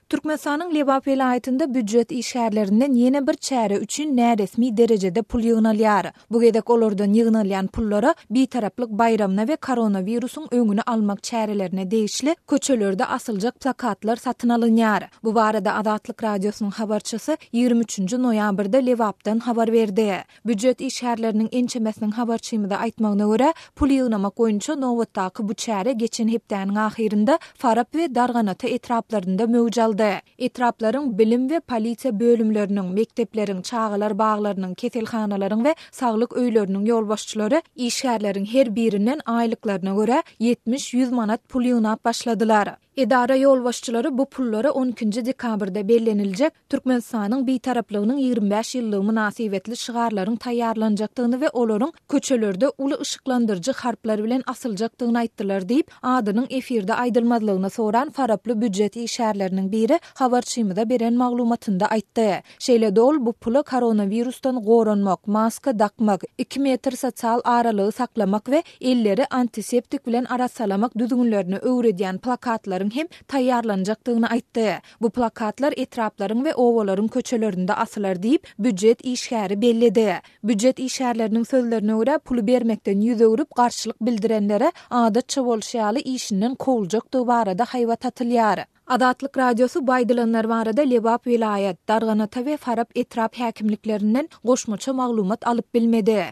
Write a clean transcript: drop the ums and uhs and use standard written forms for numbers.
Türkmenistanyň Lebap welaýatynda býujet işgärlerinden ýene bir çäre üçin näresmi derejede pul ýygnalýar. Bu gezek olardan ýygnalýan pullara Bitaraplyk baýramyna we koronawirusyň öňüni almak çärelerine degişli köçelerde asyljak plakatlar satyn alynýar. Bu barada Azatlyk Radiosynyň habarçysy 23-nji noýabrda Lebapdan habar berdi. Býujet işgärleriniň ençemesiniň habarçymyza aýtmagyna görä, pul ýygnamak boýunça nobatdaky bu çäre geçen hepdäniň ahyrynda Farap we Darganata etraplarynda möwç aldy. Etraplaryň bilim we polisiýa bölümleriniň, mekdepleriň, çagalar baglarynyň, keselhanalaryň we saglyk öýleriniň ýolbaşçylary işgärleriň her birinden aýlyklaryna görä 70-ýüz manat pul ýygnap başladylar. Edara ýolbaşçylary bu pullara on ikinji dekabrda belleniljek Türkmenistanyň Bitaraplygynyň 25 ýyllygy mynasybetli şygarlaryň taýýarlanjakdygyny we olaryň köçelerde uly yşyklandyryjy harplar bilen asyljakdygyny aýtdylar diýip, adynyň efirde aýdylmazlygyny soran faraply býujet işgärleriniň biri habarçymyza beren maglumatynda aýtdy. Şeýle-de ol bu pula koronawirusdan goranmak, maska dakmak, iki metr sosial aralygy saklamak we elleri antiseptik bilen arassalamak düzgünlerini öwredýän plakatlaryň hem taýýarlanjakdygyny aýtdy. Bu plakatlar etraplaryň we obalaryň köçelerinde asylar diýip, býujet işgäri belledi. Býujet işgärleriniň sözlerine görä, puly bermekden ýüz öwrüp, garşylyk bildirenlere, adatça bolşy ýaly, işinden kowuljakdygy barada haýbat atylýar. Azatlyk Radiosy bu aýdylanlar barada Lebap welaýat, Darganata we Farap etrap häkimliklerinden goşmaça maglumat alyp bilmedi.